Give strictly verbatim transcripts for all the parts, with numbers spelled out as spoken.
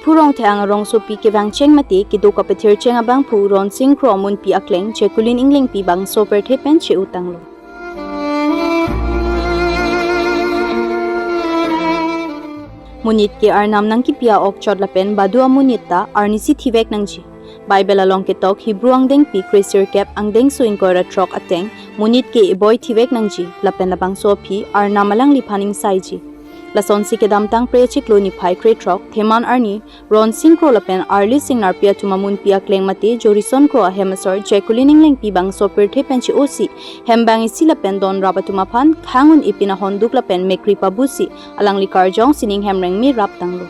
Diphu Rongthang arongsopi kevangcheng mate kedo kapethircheng abangphu Ronsing Kro amunpi akleng Jacqueline Englengpi bangso pirthe pen che-o tanglo. Monit ke arnam nangkepi a-okchot lapen badu amonit ta arnisi thivek nangji. Bible along ketok Hebrew angdengpi kresirkep angdengso ingkoi ra throk ateng, monit ke eboi thivek nangji, lapen labangso aphi arnam alangliphan ingsaiji. Lasonsi kedamtang Phre chiklo niphai krethrok, Theman arni, Ronsing Kro lapen Arlissing Narpi atum amunpi akleng mate Jorison Kro ahem asor Jacqueline Englengpi bangso pirthe pen che-osi, hem bang isi lapen donrap atum aphan khang un-e pin ahonduk lapen mekri pabusi, alangli karjong sining hem rengme rap tanglo.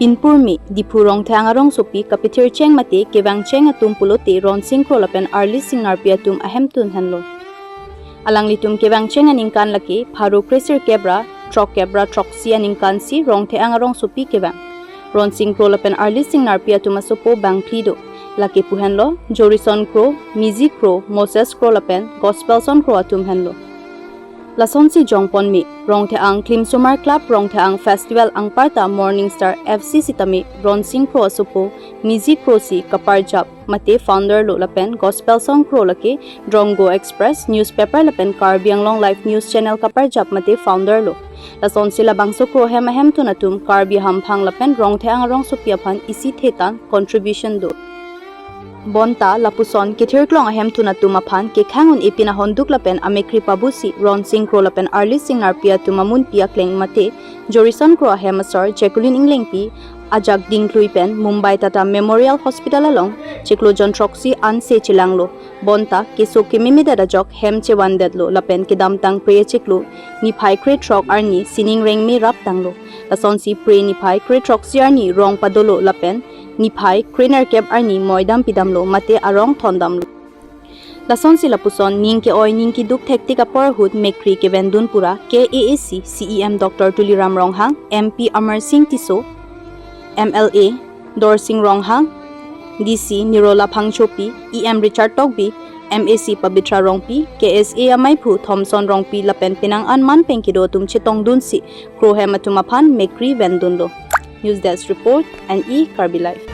Pinpurme, Diphu Rongthang arongsopi kapethircheng mate kevangcheng atum pulote Ronsing Kro lapen Arlissing Narpi atum ahemtun henlo. Alanglitum kevangcheng aningkan lake pharo kresirkep ra throkkep ra throksi aningkansi Rongthang arongsopi kevang. Ronsing Kro lapen Arlissing Narpi atum asopo bangphli do. Lake pu henlo, Jorison Kro, Miji Kro, Moses Kro lapen Gospelson Kro atum henlo. Lasonsi jongponme, Rongthang Klimsomar Club, Rongthang Festival anparta Morning Star F C sitame Ronsing Kro asopo, Miji Kro si kaparjap mate founder lo lapen Gospelson Kro lake Drongo Express newspaper lapen Karbi Anglong Live News Channel kaparjap mate founder lo. Lasonsi labangso Kro hem ahemtun atum Karbi hamphang lapen Rongthang arongsopi aphan isi thetan contribution do. Bonta lapuson kethirklong ahemtun atum aphan kekhang un-e pin ahonduk lapen amekri pabusi Ronsing Kro lapen Arlissing Narpi atum amunpi akleng mate Jorison Kro ahem asor Jacqueline Englengpi ajak dingklui pen Mumbai Tata Memorial Hospital along chiklo jon throksi anse chelanglo. Bonta keso kememedet ajok hem chevandetlo lapen kedamtang Phre chiklo niphai krethrok arni sining rengme rap tanglo. Lasonsi Phre niphai krethroksi arni rong padolo lapen niphai krenerkep arni moidam pidamlo mate arong thondamlo. Lasonsi lapuson ning ke-oi ning keduk thektik apor ahut mekri kevendun pura K A A C C E M Doctor Tuliram Ronghang, M P Amarsing Tisso, M L A Dorsing Ronghang, D C Nirola Phangchopi, E M Richard Tokbi, M A C Pabitra Rongpi, K S A amaiphu Thomson Rongpi lapen penang an man pen kedo atum chetongdunsi Kro hem atum aphan mekri vendunlo. News Desk Report, N E Karbi Live.